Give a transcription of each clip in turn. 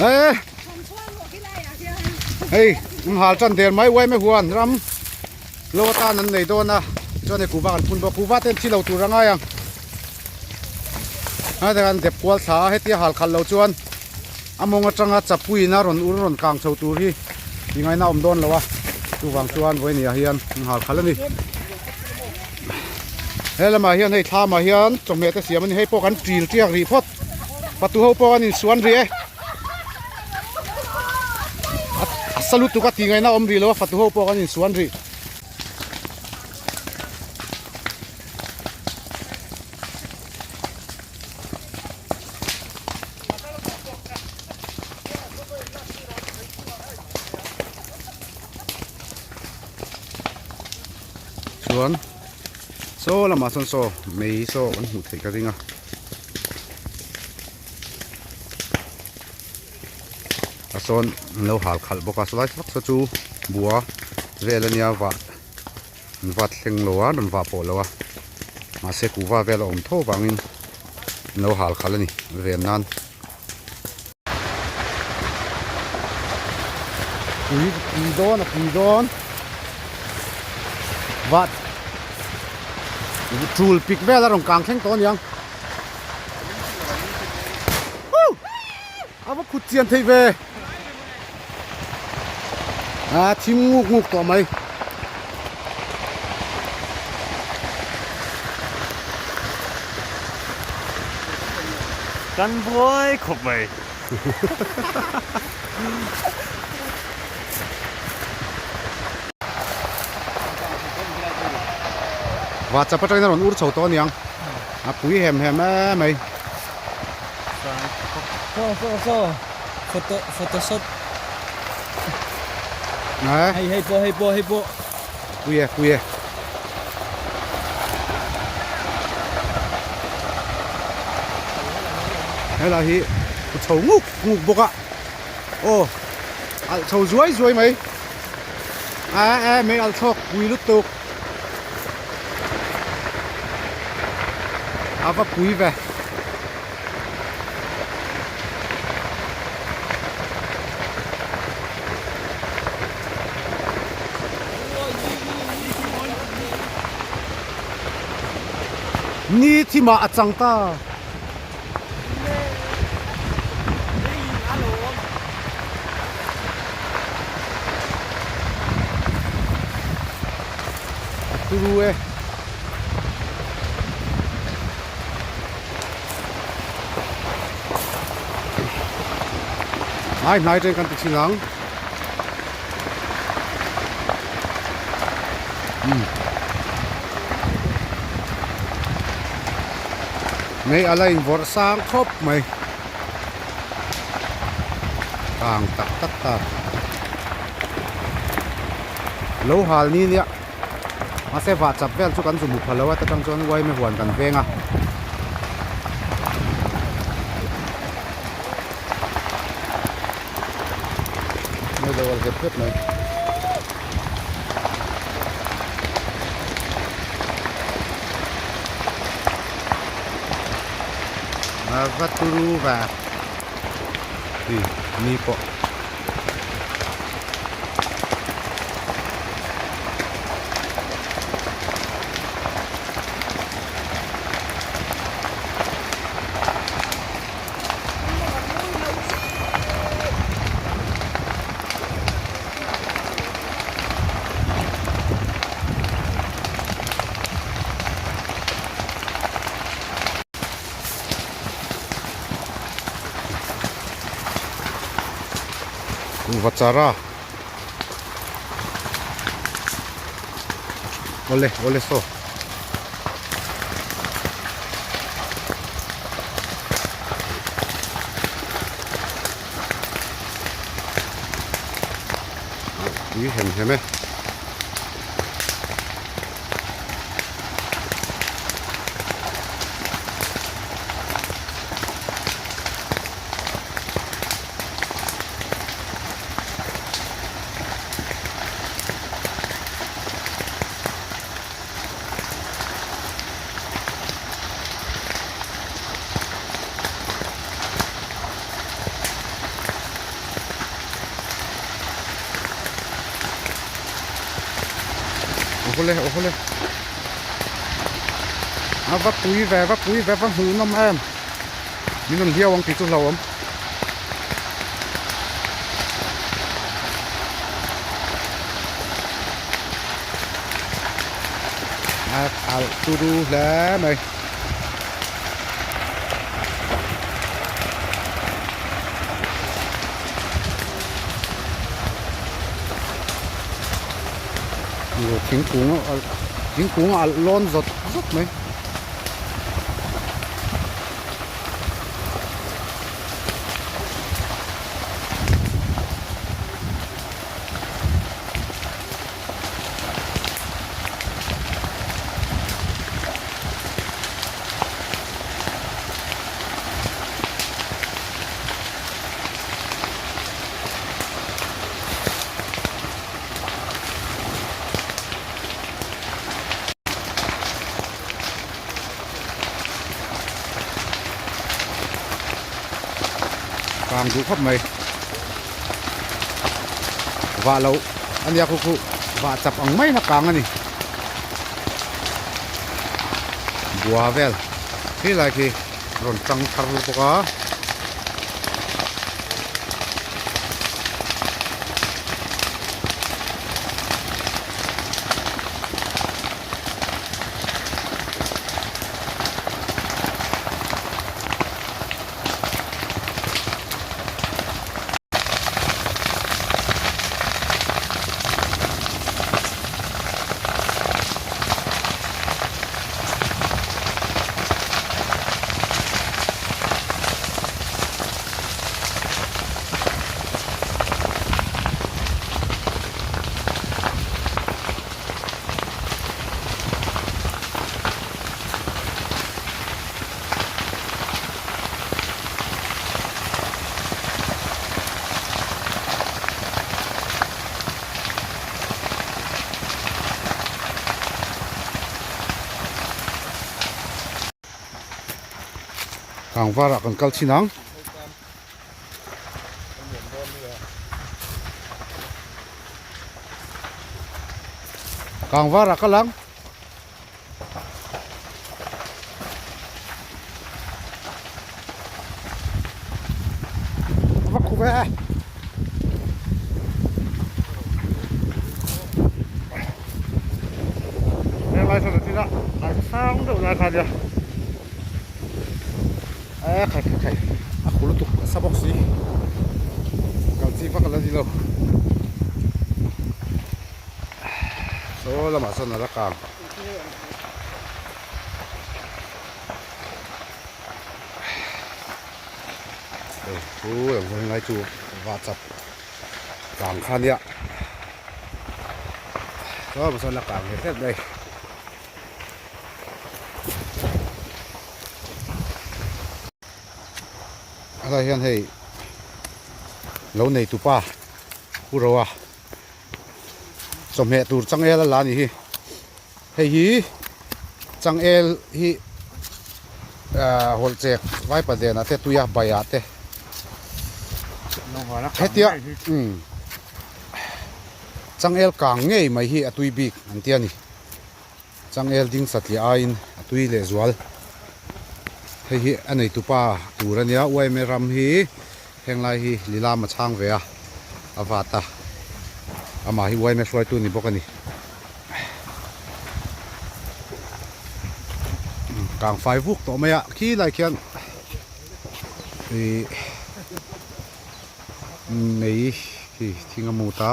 E hei an hal tan der mai uai mai huan ram lo atan an nei dawn a chuan hei kuhva kan phun bawk kuhva te an thi lo tur a ngai ang a an dep kual thla a hetia hal khalh loh chuan a mawng atanga chapuiin a rawn ur rawn kang chho tur hi ingaihna a awm dawn lo a chuvang chuan vawinia hian an hal khalh a ni he lamah hian hei thlamah hian chawhmeh te siam a ni hei pawh kan ṭil ṭiak rih phawt patu ho pawh an insuan rih e a sa lutuk a tih ngaihna a awm rih lo a fatu ho pawh an insuan rih. Chuan saw lamah sawn saw mei saw kan hmuh theih ka ring a. A sawn an lo hal khalh bawk a sawlai vak saw chu bua vel ania vah an vat thleng lo a rawn vah pawh lo a mahse kuhva vel a awm tho vangin an lo hal khalh a ni ven nan. Pui pui dawn a pui dawn vat tul pik vel a rawn kang thleng tawh a niang. A va khut chian thei ve. A thim nguk nguk tawh mai. Kan buai khawp mai. Vahchap atangin a rawn ur chho tawh aniang. A pui hem hem em mai. Saw saw saw photo photoshop hei hei pawh hei pawh hei pawh pui e pui e helai hi chho nguk nguk bawk a aw alh chho zuai zuai mai a e mei alh chhawk pui lutuk a va pui ve. Ni thimah a chang ta. A turu e. Hnai hnai chen kan ti thin ang. Mei a la invawrh sang khawp mai. Kang tak tak ta. Lo hal ni nia. Mahse vah chap vel chu kan zu hmu pha lo a ta tang chuan uaime huan kan veng a. Hei lo al hep hep mai. A va turu va. Hi ni pawh. Vachara awle awle saw tui hem hem e. Awhawle awhawle a va pui ve va pui ve va hmuh nawm em min rawn hliau ang tih chu hlauhawm. A alh turu hle mai. Thingkung thingkung a alh lawn zawt zawt mai. Kang duh khawp mai vah loh a nia khu khu vah chap ang mai na kang a ni bua vel khilai khi rawn tang thar bawk a. Kangvarah kan kal chin ang. Kangvarah kal ang. Va khu ve e. He lai sawn a thil a a sang deuh lai kha nia e khai khai khai a khu lutuk a sa bawk si kal chi vak a la ni lo saw lamah sawn a la kang. Hei chu eng hun lai chu va chap kang kha nia saw sawn a kang hret hret mai. Helai hian hei lo nei tupa pu Roa chawhmeh tur changel a la a ni hi. Hei hi changel hi ahh hawlh chek vaipa denah te tuia baiah te hetia umm changel kang ngei mai hi a tui bik an tia ni changel ding satliah aiin a tui leh zual hei hi a neitupa tur a nia uaime ram hi henglai hi lilam a chhang ve a a vat a amah hi uaime hruaitu ni bawk a ni. Kang fai vuk tawh mai a khi lai khian ih mei khi thing a mut a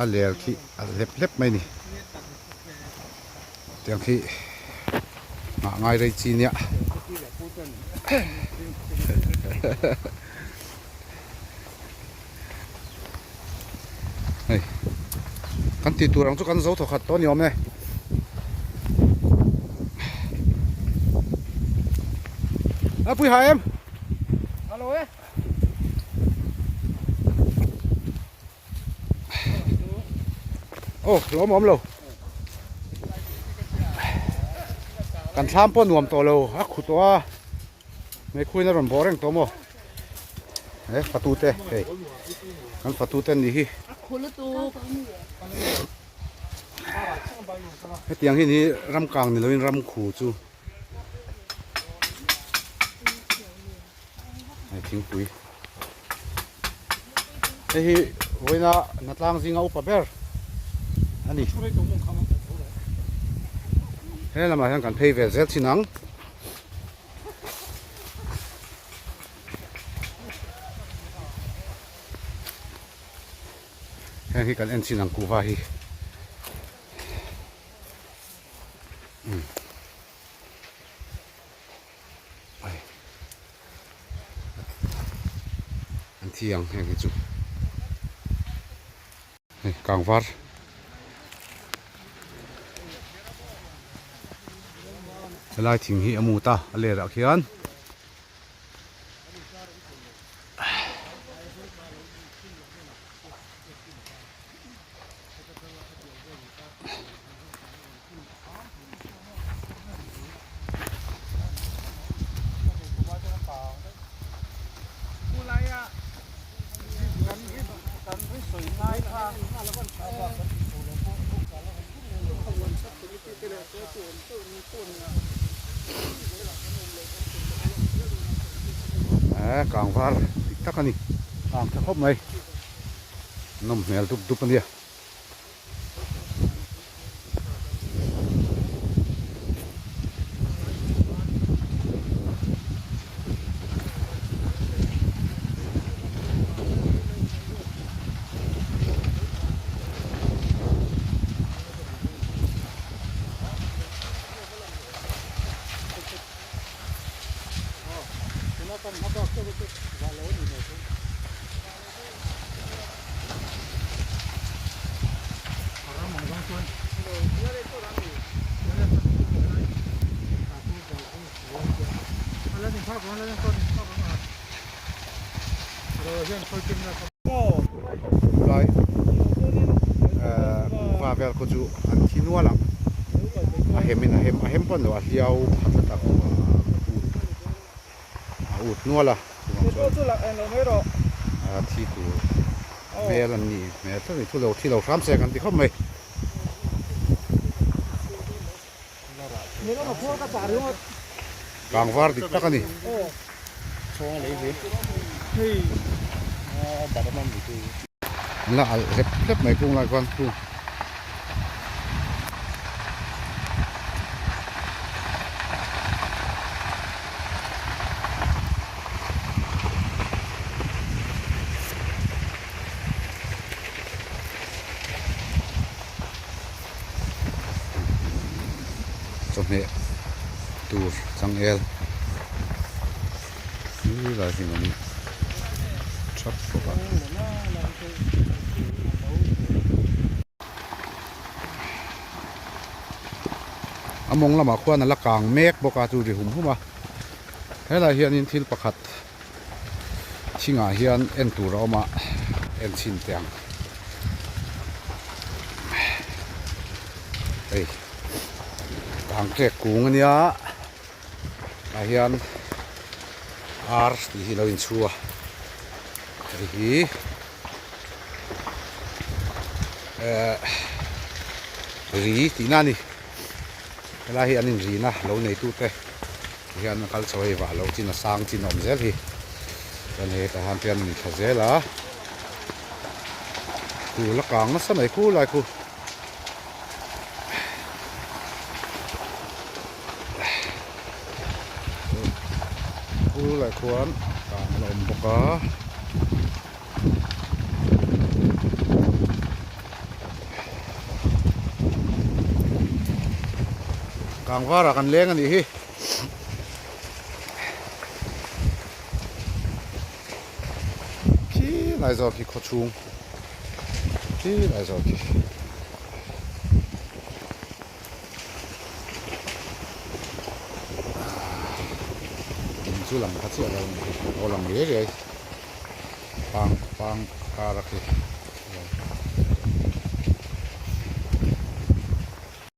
a ler khi a hlep hlep mai a ni tiang khi nghah ngai rei chi nia. Hei kan tih tur ang chu kan zo thaw khat tawh a ni awm e. A pui ha em? Alo e. Oh, lawm awm lo. Kan thlam pawh nuam tawh lo, a khu tawh a. Meikhuin a rawn bawh reng tawh maw? He fatu te hei kan fatu te an nih hi. Hetiang hi ni ram kang ni loin ram khu chu hei thingpui hei hi vawiina hnatlang zinga upa ber a ni he lamah hian kan phei ve zel thin ang. Heng hi kan en chin ang kuhva hi. Umm. Ai. An thi ang heng hi chu. Hei kangvar. Helai thing hi a mut a, a lerah khian. Eee kang var dik tak a ni kang tha khawp mai nawm hmel dup dup a nia. Lai kuhva vel khaw chu an thi nual ang a hem in a hem a hem pawn lo a hliau khat tlat a a ut nual a chuvang chuan a thi tur hmel an nih hmel tlat a ni thu lo thi lo hram se kan ti khawp mai. Kang var dik tak a ni. An la alh hlep hlep mai kung lai khuan khu. Chawhmeh tur changel hi lai hi an thap bawk a. A mawng lamah khuan a la kang mek bawk a chu ri hum hum a helai hianin thil pakhat thingah hian en tur a awm a en chhin teh ang hei kangkek kung a nia tah hian ar tih hi a lo inchhu a hei hi ehh ri tihna a ni helai hi an inrina lo neitute. Tihian a kal chho hei vah loh chin a sang chin a awm zel hi chuan hei hetah hian pian a ni thla zel a khu la kang nasa mai khu lai khu khu lai khuan kang a la awm bawk a. Kangvarah kan leng a nih hi. Khi lai zawk hi khaw chhung khi lai zawk hi. In chu lang kha chiah lo a nih hi a aw lang riai riai. Pang pang kar a khi.